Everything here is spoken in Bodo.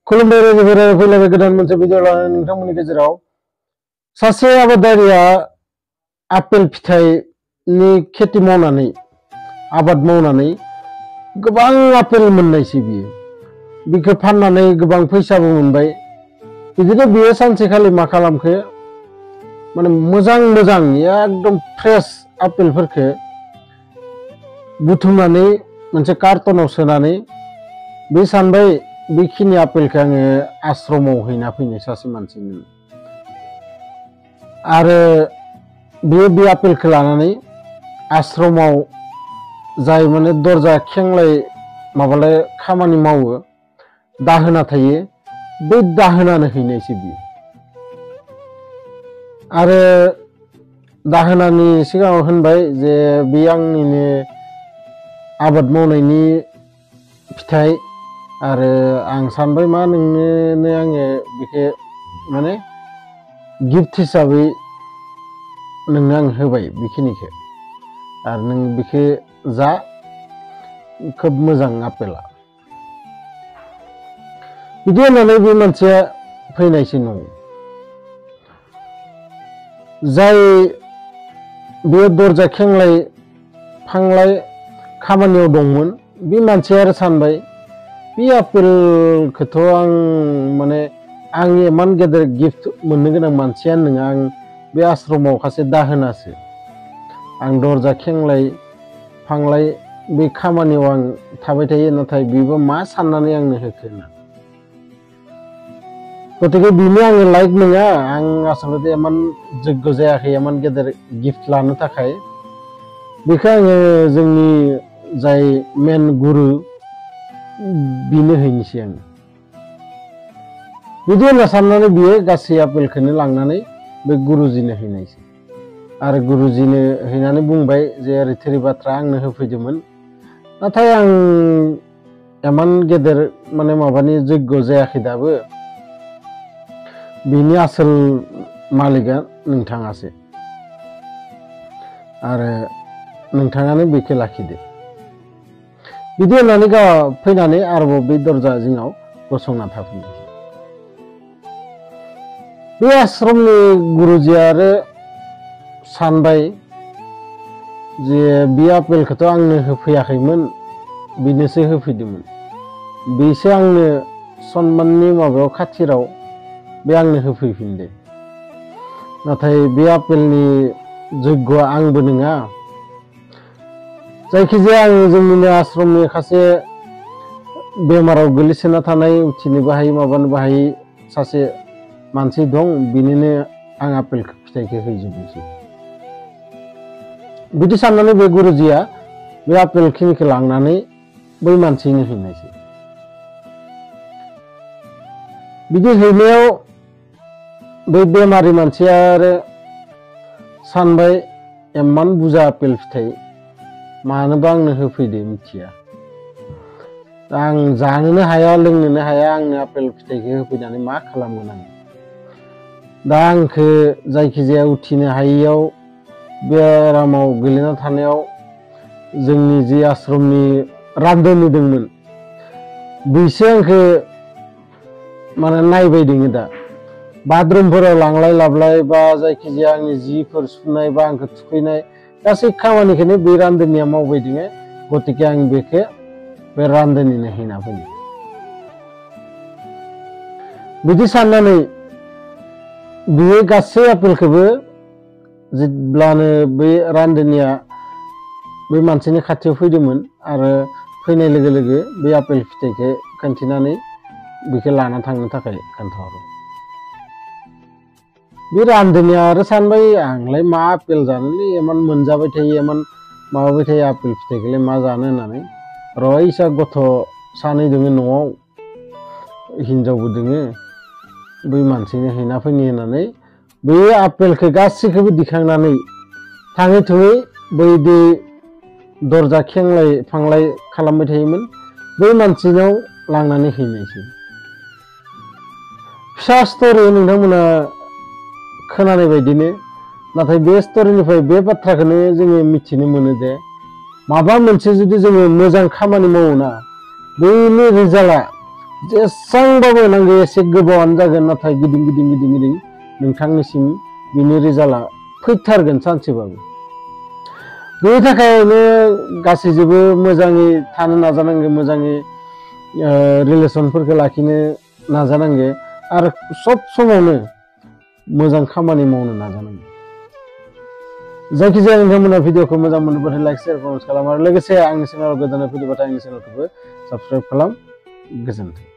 खुलुमबाय रायजोफोरा फैलायबाय गोदान मोनसे भिडिअ लानानै नोंथांमोननि गेजेराव सासे आबादारिया आपेल फिथाइनि खेथि मावनानै आबाद मावनानै गोबां आपेल मोननायसै बियो बिखौ फाननानै गोबां फैसाबो मोनबाय बिदिनो बियो सानसेखालि मा खालामखो माने मोजां एकदम फ्रेश आपेलफोरखौ बुथुमनानै मोनसे कार्टनाव सोनानै बे सानबाय बेखिनि आपेलखौ आङो आश्रमाव हैना फैनो सासे मानसिनो आरो बे आपेलखौ लानानै आश्रमाव जाय माने दरजा खेंलाय माबालाय खामानि मावो दाहोना थायो बे दाहोनानो हैनायसै बियो आरो दाहोनानि सिगाङाव होनबाय जे बे आंनिनो आबाद मावनायनि फिथाइ आरो आं सानबाय मा नोंनो आङो बेखौ माने गिफ्ट हिसाबै नोंनो आं होबाय बेखिनिखौ आरो नों बेखौ जा खोब मोजां आपेला बिदि होननानै बे मानसिया फैनायसै न'आव जाय बे दरजा खेंलाय फांलाय खामानियाव दंमोन बे मानसिया आरो सानबाय बे आपेलखौथ' आं माने आं इमान गेदेर गिफ्ट मोननो गोनां मानसियानो नङा आं बे आश्रमाव सासे दाहोनासो आं दरजा खेंलाय फांलाय बे खामानियाव आं थाबाय थायो नाथाय बेबो मा साननानै आंनो होखो होनना गतिके बिनो आङो लाइक नङा आं आसलते इमान जग्य जायाखै इमान गेदेर गिफ्ट लानो थाखाय बेखौ आङो जोंनि जाय मेन गुरु बिनो हैनोसै आं बिदि होनना साननानै बियो गासै आपेलखौनो लांनानै बे गुरुजिनो हैनायसै आरो गुरुजिनो हैनानै बुंबाय जे ओरै बाथ्रा आंनो होफैदोंमोन नाथाय आं इमान गेदेर माने माबानि जग्य जायाखै दाबो बिनि आसोल मालिकआ नोंथाङासो आरो नोंथाङानो बेखौ लाखिदो बिदि होननानै गाव फैनानै आरोबाव बे दरजा जिङाव गसंना थाफैनोसै बे आश्रमनि गुरुजिया आरो सानबाय जे बे आपेलखौथ' आंनो होफैयाखैमोन बिनोसो होफैदोंमोन बेसो आंनो सन्माननि माबायाव खाथिराव बे आंनो होफैफिनदो नाथाय बे आपेलनि जग्यआ आंबो नङा जायखिजाया आं जोंनिनो आश्रमनि सासे बेमाराव गोलैसोना थानाय उथिनोबो हायै माबानोबो हायै सासे मानसि दं बिनिनो आं आपेल फिथाइखौ हैजोबनोसै बिदि साननानै बे गुरुजिया बे आपेल खिनिखौ लांनानै बै मानसिनो हैनायसै बिदि हैनायाव बै बेमारि मानसिया आरो सानबाय इमान बुरजा आपेल फिथाइ मानोबा आंनो होफैदो मिथिया आं जानोनो हाया लोंनोनो हाया आंनो आपेल फिथाइखौ होफैनानै मा खालामगोन आं दा आंखौ जायखिजाया उथिनो हायैयाव बेरामाव गोलैना थानायाव जोंनि जि आश्रमनि रान्धनि दंमोन बिसो आंखौ माने नायबाय दोङो दा बाथरुमफोराव लांलाय लाबलाय बा जायखिजाया आंनि जिफोर सुनाय बा आंखौ थुखैनाय गासै खामानिखौनो बे रान्धनिया मावबाय दोङो गतिके आं बेखौ बे रान्धनिनो हैना फैयो बिदि साननानै बियो गासै आपेलखौबो जेब्लानो बे रान्धनिया बे मानसिनि खाथियाव फैदोंमोन आरो फैनाय लोगो लोगो बे आपेल फिथाइखौ खिन्थिनानै बेखौ लाना थांनो थाखाय खोन्थाहरो बे रान्धनिया आरो सानबाय आंलाय मा आपेल जानोलै इमान मोनजाबाय थायो इमान माबाबाय थायो आपेल फिथाइखौलाय मा जानो होननानै रयसा गथ' सानै दोङो न'आव हिनजावबो दोङो बै मानसिनो हैना फैनि होननानै बे आपेलखौ गासैखौबो दिखांनानै थाङै थुङै बै दरजा खेंलाय फांलाय खालामबाय थायोमोन बै मानसिनाव लांनानै हैनायसै फिसा स्ट'रि नोंथांमोना खोनानाय बायदिनो नाथाय बे स्ट'रिनिफ्राय बे बाथ्राखौनो जोङो मिथिनो मोनो जे माबा मोनसे जुदि जोङो मोजां खामानि मावोना बैनि रिजाल्टआ जेसेबांबाबो नांगौ एसे गोबावानो जागोन नाथाय गिदिं नोंथांनिसिम बिनि रिजाल्टआ फैथारगोन सानसेबाबो। बेनि थाखायनो गासैजोंबो मोजाङै थानो नाजानांगौ, मोजाङै रिलेसनफोरखौ लाखिनो नाजानांगौ आरो सब समावनो मोजां खामानि मावनो नाजानांगौ। जायखिजाया नोंथांमोना भिडिअखौ मोजां मोनोब्लाथाय लाइक शेयार कमेन्ट खालाम आरो लोगोसे आंनि चेनेलाव गोदानै फैदोंबाथाय आंनि चेनेलखौबो साबस्क्राइब खालाम। गोजोन्थों।